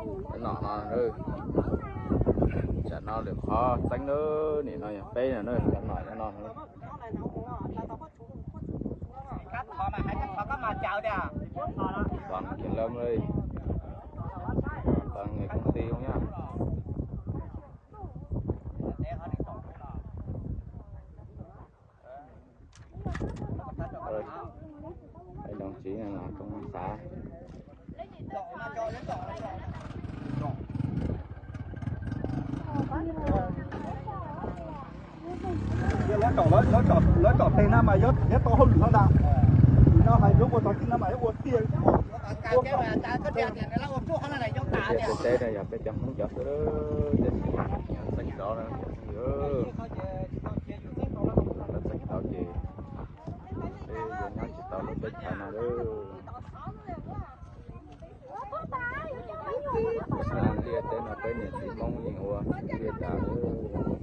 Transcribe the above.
Cov nom no, tsam no lwm qhov txeeb na, nim no yog peb no na, cov nom cov no. Toàn kiểm lâm đây. Toàn người công ty không nhá. Đây, đây đồng chí là công an xã. Lawv tsom, lawv tsom tes na mas yog tau hauj lwm no ntag. No hais yuav ua tau tim no mas yuav ua tiag. Peb teb no yog peb cov Hmoob cov xwb, tiam sis txeeb tau na. Lawv txeeb tau ces peb yuav nyob tsis tau lub teb chaws no lawm. Liaj teb no peb niam txiv Hmoob yeej ua liaj tas lawm.